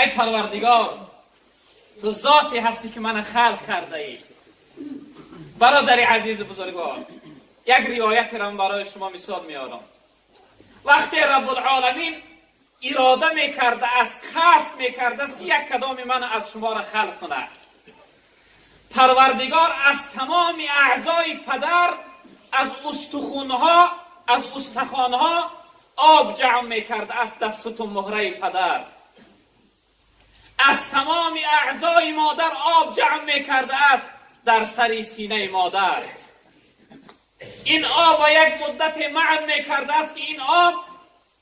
Эй Парвардигор, ту зоте ҳастӣ, ки мана халқ кардаӣ. Бародари азизу бузургвор, як ривоятерам барои шумо мисол меорам. Вақте Раббулоламин ирода мекарда аст, қасд мекардааст, ки як кадоми ман аз шуморо халқ кунад, Парвардигор аз тамоми аъзои падар, аз устухунҳо, аз устахонҳо об ҷамъ мекарда аст дар сутунмуҳраи падар, аз тамоми аъзои модар об ҷамъ мекарда аст дар сари синаи модар. Ин об як муддате маън мекарда аст, ки ин об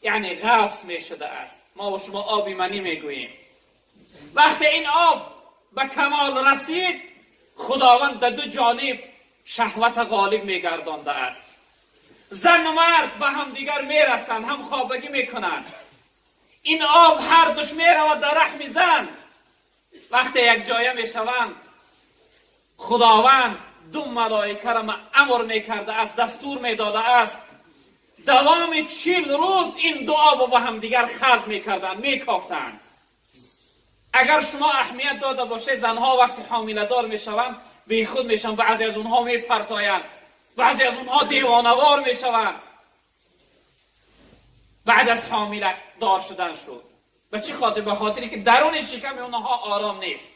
яъне ғафс мешуда аст. Мо ва шумо оби манӣ мегӯем. Вақте ин об ба камол расид, Худованд дар ду ҷониб шаҳвата ғолиб мегардонда аст. Зану мард ба ҳамдигар мерасанд, ҳамхобагӣ мекунанд. Ин об ҳардуш меравад дар раҳми зан. Вақте якҷоя мешаванд, Худованд ду малоикаро амр мекарда аст, дастур медода аст. Давоми 40 рӯз ин ду обо ба ҳамдигар халт мекарданд, мекофтанд. Агар шумо аҳамият дода бошед, занҳо вақте ҳомиладор мешаванд, бехуд мешаванд, баъзе аз онҳо мепартоянд, баъзе аз онҳо девонавор мешаванд. Баъд аз ҳомиладор шудан шуд. Ба чӣ хотир? Ба хотире ки даруни шиками онҳо ором нест.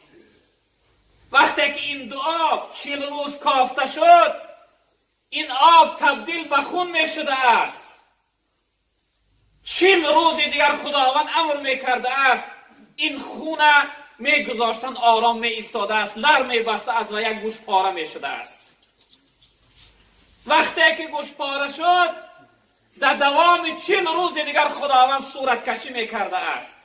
Вақте ки ин ду об 40 рӯз кофта шуд, ин об табдил ба хун мешуда аст. 40 рӯзи дигар Худованд амр мекарда аст, ин хуна мегузоштанд, ором меистодааст, лар мебаста аст ва як гӯшпора мешудааст. Вақте ки гӯшпора шуд, дар давоми 40 рӯзи дигар Худованд сураткашӣ мекарда аст.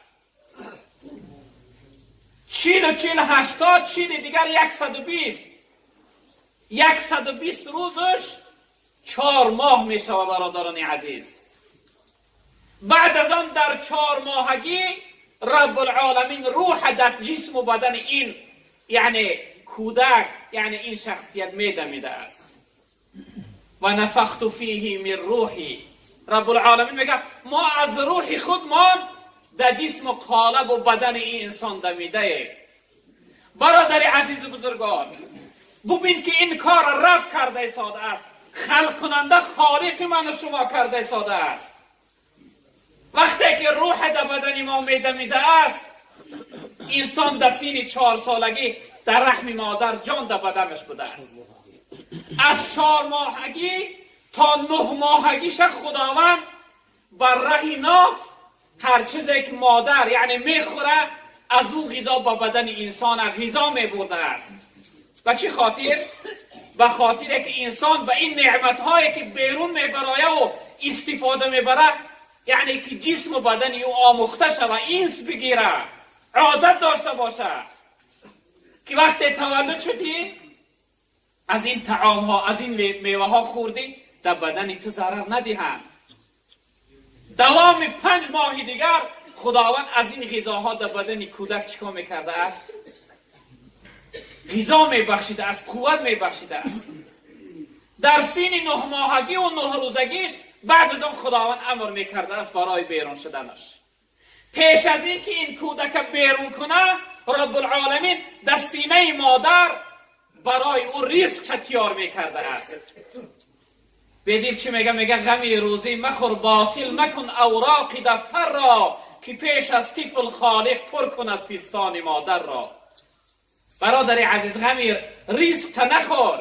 40-у 40, 80, 40-и дигар 120, 120 рӯзаш 4 моҳ мешавад. Бародарони азиз, баъд аз он дар 4 моҳагӣ Раббулоламин рӯҳа дар ҷисму бадани ин, яъне кӯдак, яъне ин шахсият медамидааст. Ва нафахту фиҳи мин рӯҳӣ. Раббулоламин мегӯяд: мо аз рӯҳи худмон дар ҷисму қолабу бадани ин инсон дамидаем. Бародари азизу бузургвор, бубин, ки ин кор Раб карда истода аст, халқкунанда, холиқи ману шумо карда истода аст. Вақте ки рӯҳ дар бадани мо медамидааст, инсон дар синни 4 солагӣ дар раҳми модар ҷон дар баданаш будааст. Аз 4 моҳагӣ то 9 моҳагиша Худованд бар раҳи ноф ҳар чизе ки модар, яъне, мехӯра, аз ӯ ғизо ба бадани инсона ғизо мебурдааст. Ба чӣ хотир? Ба хотире ки инсон ба ин неъматҳое ки берун мебарояву истифода мебара, яъне ки ҷисму бадани ӯ омӯхта шава, инс бигира, одат дошта боша, ки вақте таваллуд шудӣ, аз ин таомҳо, аз ин меваҳо хӯрдӣ, дар бадани ту зарар надиҳанд. Давоми 5 моҳи дигар Худованд аз ин ғизоҳо дар бадани кӯдак чӣ кор мекардааст? Ғизо мебахшидааст, қувват мебахшидааст. Дар синни 9 моҳагиву 9 рӯзагиш баъд аз он Худованд амр мекардааст барои берун шуданаш. Пеш аз ин ки ин кӯдака берун куна, Раббулоламин дар синаи модар барои ӯ ризқша тиёр мекардааст. Бедил чӣ мега? Мега: ғами рӯзӣ махӯр, ботил макун авроқи дафтарро, ки пеш аз тифл холиқ пур кунад пистони модарро. Бародари азиз, ғами ризқта нахӯр,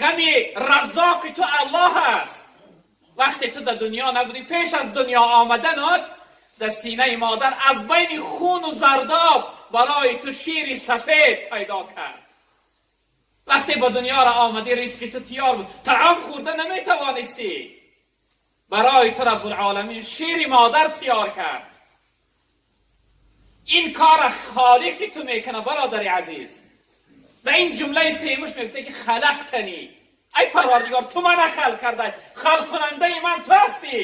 ғами раззоқи ту Аллоҳ аст. Вақте ту дар дунё набудӣ, пеш аз дунё омаданот дар синаи модар аз байни хуну зардоб барои ту шири сафед пайдо кард. Вақте ба дунёро омадӣ, ризқи ту тиёр буд. Таом хӯрда наметавонистӣ, барои ту Раббулоламин шири модар тиёр кард. Ин кора холиқи ту мекунад. Бародари азиз, ва ин ҷумлаи сеюмаш мегуфта, ки халақтанӣ, ай Парвардигор, ту мана халқ кардай, халқкунандаи ман ту ҳастӣ.